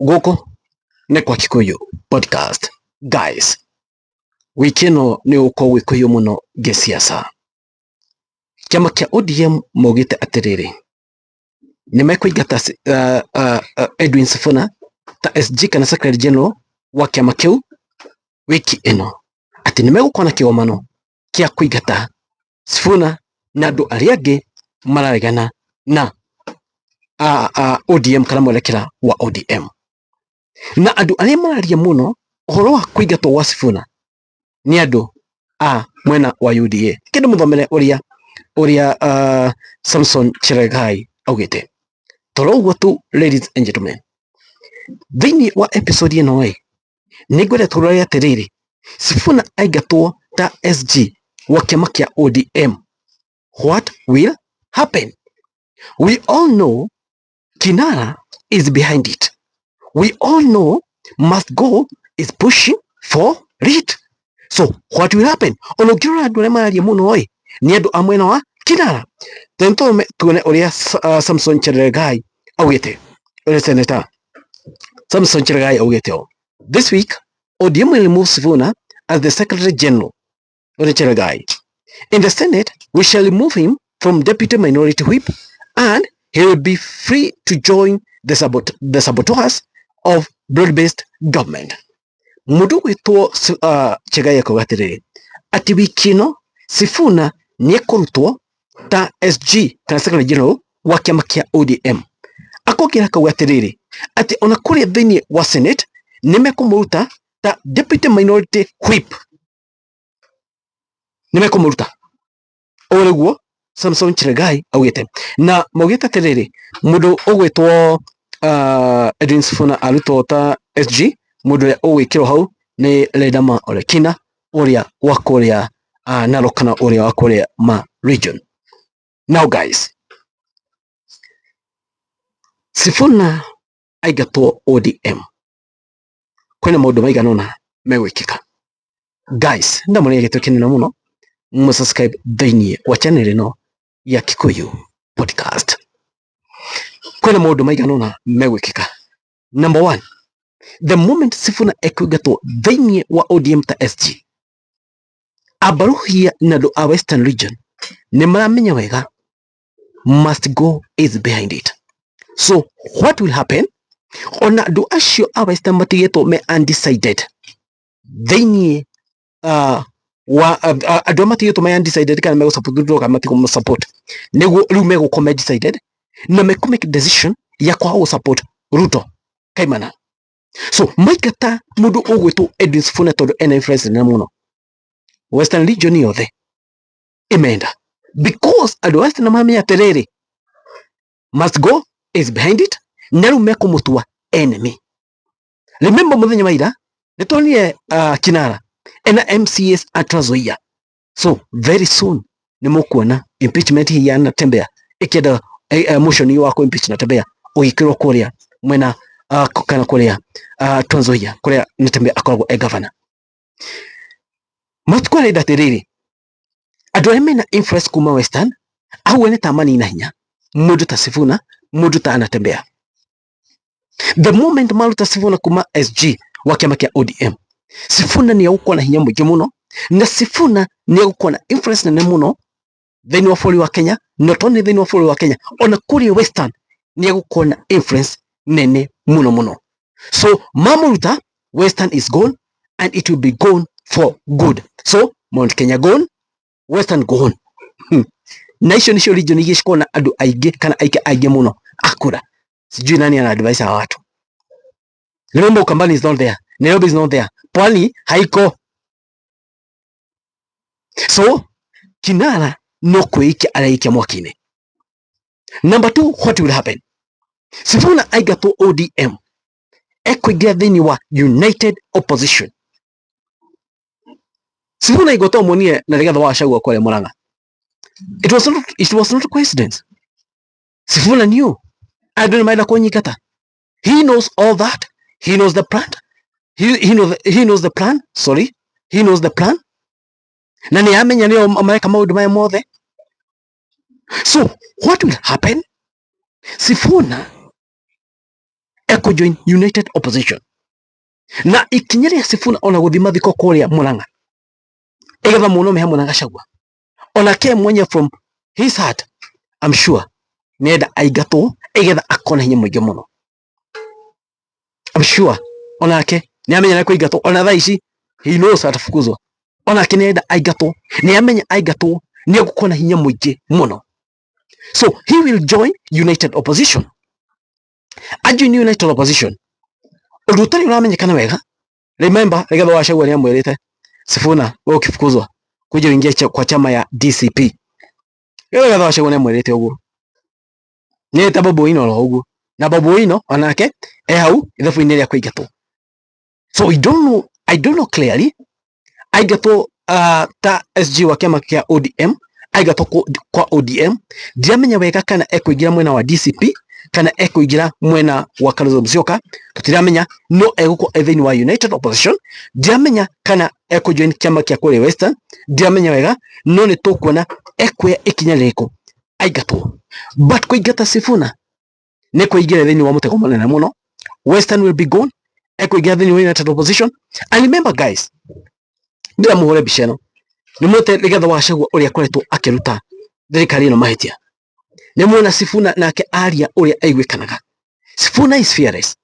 Gũkũ nĩ kwa Kikuyu Podcast. Guys, wiki ĩno nĩ ũgũkorwo gwĩ kũhiũ mũno gĩsiasa. Kĩama kĩa ODM maugĩte atĩrĩrĩ, nĩ mekũingata Edwin Sifuna ta SG kana Secretary General wa kĩama kĩu wiki ĩno, atĩ nĩ megũkorwo na kĩgomano kĩa kũingata Sifuna na andũ arĩa angĩ mararegana na ODM kana mwerekera wa ODM. Na andũ arĩa mararia mũno ũhoro wa kũingatwo gwa Sifuna nĩ andũ a mwena wa UDA. Kĩndũ mũthomere ũrĩa ũrĩa Samson Cherargei augĩte. Toro ũguo tu, ladies and gentlemen. Thĩinĩ wa episode ĩno ĩ, nĩ ngwenda tũrore atĩrĩrĩ, Sifuna aingatwo ta SG wa kĩama kĩa ODM, what will happen? We all know Kinara is behind it. We all know Must Go is pushing for it. So what will happen? Ona ũngĩrora andũ arĩa mararia mũno ĩ, nĩ andũ a mwena wa Kinara. Then tuone ũrĩa Samson Cherargei augĩte, ũrĩa Senator Samson Cherargei augĩte ũũ. This week, ODM will remove Sifuna as the Secretary General, ũrĩa Cherargei. In the Senate, we shall remove him from Deputy Minority Whip and he will be free to join the saboteurs of broad-based government. Mũndũ ũgwĩtwo Cherargei akauga atĩrĩrĩ, atĩ wiki ĩno Sifuna nĩ ekũrutwo ta SG kana Secretary General wa kĩama kĩa ODM. Akongera akauga atĩrĩrĩ, atĩ ona kũrĩa thĩinĩ wa Senate nĩ mekũmũruta ta Deputy Minority Whip, nĩ mekũmũruta. Ũũ nĩguo Samson Cherargei augĩte, na maugĩte atĩrĩrĩ, mũndũ ũgwĩtwo Edwin Sifuna arutwo ta SG, mũndũ ũrĩa ũgwĩkĩrwo hau nĩ Ledama Olekina ũrĩa wa kũrĩa Narok kana ũrĩa wa kũrĩa ma region. Now guys, Sifuna aingatwo ODM, kwĩna maũndũ maigana ũna megwĩkĩka. Guys, ndamũrĩa gĩtũ kĩnene mũno mũsubscribe thĩinĩ wa channel ĩno ya Kikuyu Podcast. Kwĩna maũndũ maigana ũna megwĩkĩka. Number one, the moment Sifuna ekũingatwo thĩinĩ wa ODM ta SG, Abaruhia na andũ a Western Region nĩ maramenya wega Must Go is behind it. So what will happen? Ona andũ acio a Western matigĩtwo me undecided thĩinĩ wa andũ arĩa matigĩtwo me undecided kana megũ support Ruto kana matigũ support, nĩguo rĩu megũkorwo me decided na mekũ make decision ya kwaga gũ support Ruto kaimana. So maingata mũndũ ũgwĩtwo Edwin Sifuna tondũ ena influence nene mũno Western Region yothe imenda, because andũ a Western mamenya atĩrĩrĩ, Must Go is behind it, na rĩu mekũmũtua enemy. Remember mũthenya wa ira nĩ tuonire Kinara ena MCAs a Trans Nzoia. So very soon nĩ mũkuona impeachment hii ya Natembeya ĩkĩenda motion wa kũ impeach Natembeya ũgĩkĩrwo kũrĩa mwena kana kũrĩa Trans Nzoia kũrĩa Natembeya akoragwo e governor. Matukũ arenda atĩrĩrĩ, andũ arĩa mena influence kuma Western au nĩ ta manina hinya mũndũ ta Sifuna, mũndũ ta Natembeya. The moment maruta Sifuna kuma SG wa kĩama kĩa ODM, Sifuna nĩ egũkorwo na hinya mũingĩ mũno, na Sifuna nĩ egũkorwo na influence nene mũno thĩinĩ wa bũrũri wa Kenya, not only thĩinĩ wa bũrũri wa Kenya, ona kũrĩa Western nĩ egũkorwo na influence nene mũno mũno. So mamũruta, Western is gone and it will be gone for good. So Mount Kenya gone, Western gone. Na icio nicio region iria cikoragwo na andũ aingĩ kana aikia aingĩ mũno akura. Sijui nani ana advise hawa watu. Remember, Ukambani is not there, Nairobi is not there, Pwani haiko. So Kinara no kwĩikia areikia mwaki-inĩ. Number two, what will happen? Sifuna aingatwo ODM, ekũingĩra thĩinĩ wa United Opposition. Sifuna aingatwo muonire na Rigathi wa Gachagua kũrĩa Murang'a. It was not a coincidence. Sifuna knew andũ nĩ marenda kũnyingata. He knows all that. He knows the plan. He knows the plan. Sorry. He knows the plan. Na nĩ amenya nĩo mareka maũndũ maya mothe. So what will happen? Sifuna Ekũ join United Opposition na ikinya rĩa Sifuna ona gũthiĩ mathiko kũrĩa Murang'a igetha mũno me hamwe na Gachagua, onake mwenye from his heart, I'm sure nĩenda aingatwo igetha akona hinya mũingĩ mũno. I'm sure onake nĩamenya nĩ kũingatwo, ona thaa ici he knows atafukuzwa. Onake nĩarenda aingatwo, nĩamenya aingatwo nĩegũkorwo na hinya mũingĩ mũno, so he will join United Opposition. Ajoin United Opposition, ũndũ ũtarĩ ũramenyekana wega. Remember, Rigathi wa Gachagua nĩamwĩrĩte Sifuna, wewe ukifukuzwa kuja uingie kwa chama ya DCP. Rigathi wa Gachagua nĩamwĩrĩte ũguo, nĩeta Babu Owino oro ũguo, na Babu Owino onake e hau ithabu-inĩ rĩa kũingatwo. So we don't know, I don't know clearly aingatwo ta SG wa kĩama kĩa ODM, aingatwo kwa ODM, ndiramenya wega kana ekũingĩra mwena wa DCP kana ekũingĩra mwena wa Kalonzo Musyoka, tũtiramenya, no egũkorwo e thĩinĩ wa United Opposition. Ndiramenya kana ekũjoin kĩama kĩa kũrĩa Western, ndiramenya wega, no nĩ tũkuona ekuoya ikinya rĩrĩkũ aingatwo. But kũingata Sifuna nĩ kũingĩra thĩinĩ wa mũtego mũnene mũno. Western will be gone, ekũingĩra thĩinĩ wa United Opposition. And remember guys, ndĩramũhũre mbica ĩno nĩ mwete Rigathi wa Gachagua ũrĩa akoretwo akĩruta thirikari ĩno mahĩtia. Nĩ muona Sifuna nake aria ũrĩa aiguĩkanaga. Sifuna is fearless,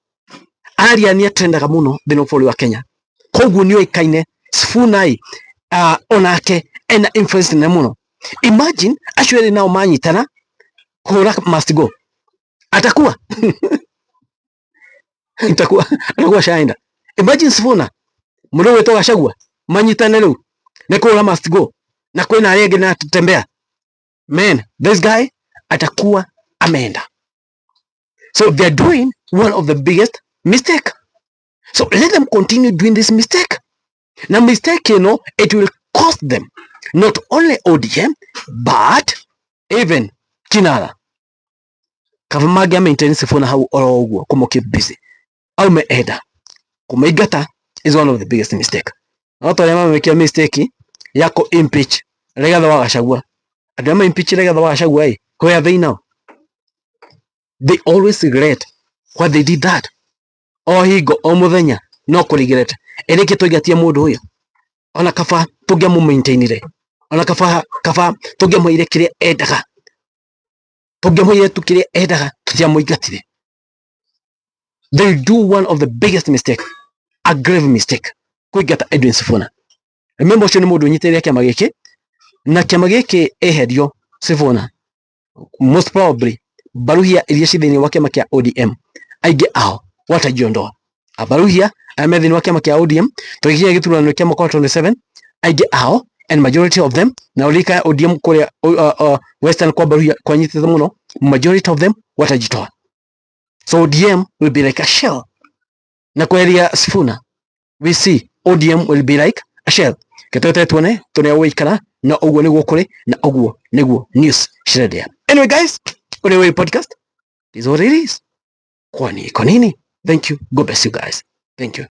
aria nĩ atrendaga mũno thĩinĩ wa bũrũri wa Kenya, koguo nĩ oĩkaine Sifuna ĩ onake ena influence nene mũno. Imagine acio erĩ nao manyitana kũhũra must go, atakuwa itakuwa atakuwa shaenda. Imagine Sifuna mũndũ wĩtwo Gachagua manyitane rĩu nĩ kũhũra must go, na kwĩna arĩa angĩ na tembea, man, this guy atakuwa ameenda. So they are doing one of the biggest mistake, so let them continue doing this mistake. Na mistake it will cost them not only ODM but even kinara. Kaba mangĩa maintain Sifuna hau oro ũguo kũmũ keep busy aume enda kũmũingata is one of the biggest mistake. No ta ũrĩa mamĩkia mistake ya kũ impeach Rigathi wa Gachagua, andũ arĩa ma impeach Rigathi wa Gachagua ĩ, where are they now? They always regret why they did that. O hingo o mũthenya no kũ regret, ĩrĩkĩ tũingatie mũndũ ũyũ, ona kaba tũngĩamũ maintainire, ona kaba tũngĩamũheire kĩrĩa endaga, tũngĩamũheire tu kĩrĩa endaga, tũtiamũingatire. They do one of the biggest mistake, a grave mistake, kũingata Edwin Sifuna. Remember, ũcio nĩ mũndũ ũnyitĩrĩire kĩama gĩkĩ, na kĩama gĩkĩ eherio Sifuna, most probably baruhia iria ci thĩinĩ wa kĩama kĩa ODM aingĩ ao watajiondoa. Abaruhia arĩa me thĩinĩ wa kĩama kĩa ODM tũgĩkinya gĩthurano kĩa mwaka wa 27, aingĩ ao and majority of them, na ũririkane ODM kũrĩa Western kwa baruhia kwanyitĩte mũno, majority of them watajitoa. So ODM will be like a shell. Na kweheria Sifuna, we see ODM will be like a shell. Ketwete tuone turia gũikara, na ũguo nĩguo kũrĩ, na ũguo nĩguo news cirendea. Anyway guys, ũrĩa wĩ podcast is what it is. Kwani iko nini? Thank you, God bless you guys, thank you.